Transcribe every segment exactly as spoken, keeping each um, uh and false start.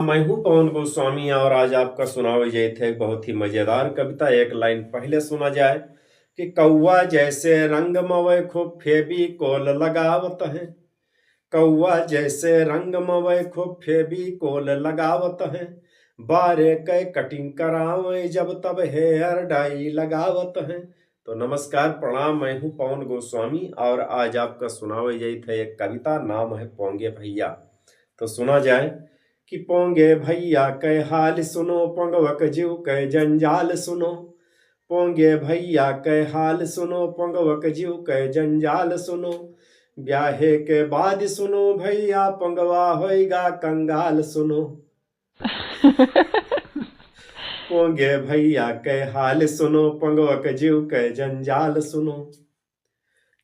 मैं हूँ पवन गोस्वामी और आज आपका सुनावे जाइत है एक बहुत ही मजेदार कविता। एक लाइन पहले सुना जाए कि कौआ जैसे रंग मवै खूब फेविकोल लगावत है, कौआ जैसे रंग मवै खूब फेविकोल लगावत है, बारे कै कटिंग करावै जब तब हेयर डाई लगावत है। तो नमस्कार, प्रणाम, मैं हूँ पवन गोस्वामी और आज आपका सुनावे जाइत है एक कविता, नाम है पोंगे भैया। तो सुना जाए कि पोंगे भैया कै हाल सुनो, पोंगवक जीव कै जंजाल सुनो। पोंगे भैया कै हाल सुनो, पोंगवक जीव कै जंजाल सुनो। ब्याहे के बाद सुनो भैया, पोंगवा होइगा कंगाल सुनो। पोंगे भैया कै हाल सुनो, पोंगवक जीव कै जंजाल सुनो।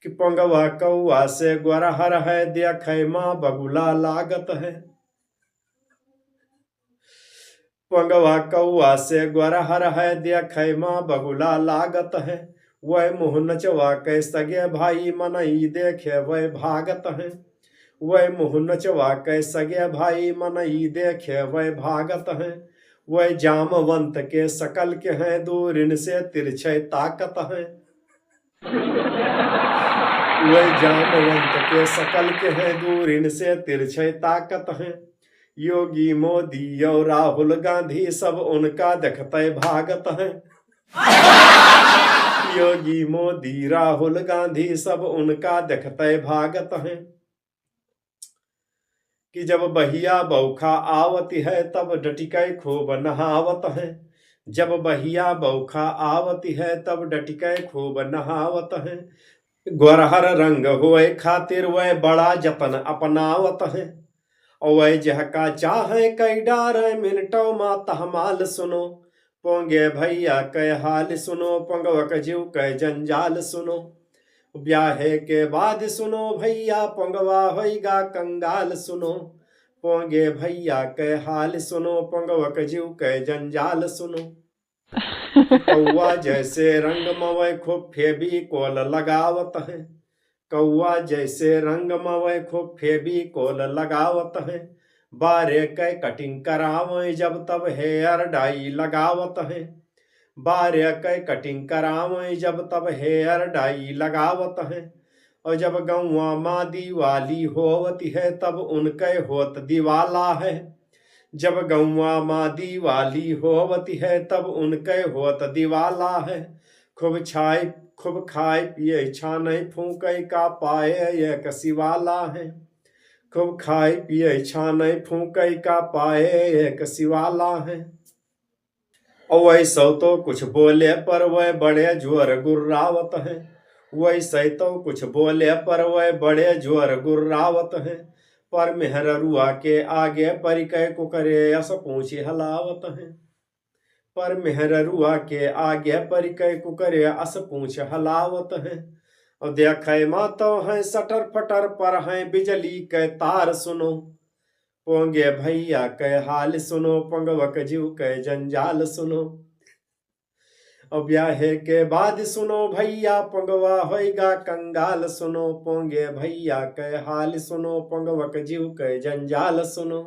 कि पोंगवा कौआ से गोरहर है, देखै मा बगुला लागत है। पोंगवा कौआ से गोरहर है, देखै मा बगुला लागत है। वै मुँह नचवा कै सगे भाई, मनई देखे वै भागत है। वै मुँह नचवा कै सगे भाई, मनई देखे वै भागत है। वै जामवंत के सकल के हैं, दूरिन से तिरछै ताकत है। वै जामवंत के सकल के हैं, दूरिन से तिरछै ताकत है। योगी मोदी और राहुल गांधी सब उनका देखतै भागत हैं। योगी मोदी राहुल गांधी सब उनका देखतै भागत हैं। कि जब बहिया बौखा आवति है तब डटिकै खूब नहावत हैं। जब बहिया बौखा आवति है तब डटिकै खूब नहावत हैं। गोरहर रंग होए खातिर वै बड़ा जतन अपनावत हैं। और वै जहका चाहे कै डारै मिनटौ मा तहमाल सुनो। पोंगे भैया कै हाल सुनो, पोंगवक जीव कै जंजाल सुनो। ब्याहे के बाद सुनो भैया, पोंगवा होइगा कंगाल सुनो। पोंगे भैया कै हाल सुनो, पोंगवक जीव कै जंजाल सुनो। कौआ जैसे रंग मवै खूब फेविकोल लगावत हैं। कौआ जैसे रंग मवै खूब फेविकोल लगावत हैं। बारे कै कटिंग करावै जब तब हेयर डाई लगावत हैं। बारे कै कटिंग करावै जब तब हेयर डाई लगावत हैं। और जब गौवा मा दिवाली होवति है तब उनकै होत दिवाला है। जब गौवा मा दिवाली होवति है तब उनकै होत दिवाला है। खूब छाई, खूब खाई पियै छानै फूँकै का पाए एक सिवाला है। खूब खाई पियै छानै फूँकै का पाए एक सिवाला है। और वै सौ तो कुछ बोले पर वै बड़े जोर गुर्रावत हैं। वै सौ तो कुछ बोले पर वै बड़े जोर गुर्रावत हैं। पर मेहररुआ के आगे परिकै कुकरे अस पूँछ हलावत हैं। पर मेहररुआ के आगे परिकै कुकरे अस पूँछ हलावत हैं। और देखै मा तो हैं सटर फटर पर हैं बिजली कै तार सुनो। पोंगे भैया कै हाल सुनो, पोंगवक जीव कै जंजाल सुनो। और ब्याहे के बाद सुनो भैया, पोंगवा होइगा कंगाल सुनो। पोंगे भैया कै हाल सुनो, पोंगवक जीव कै जंजाल सुनो।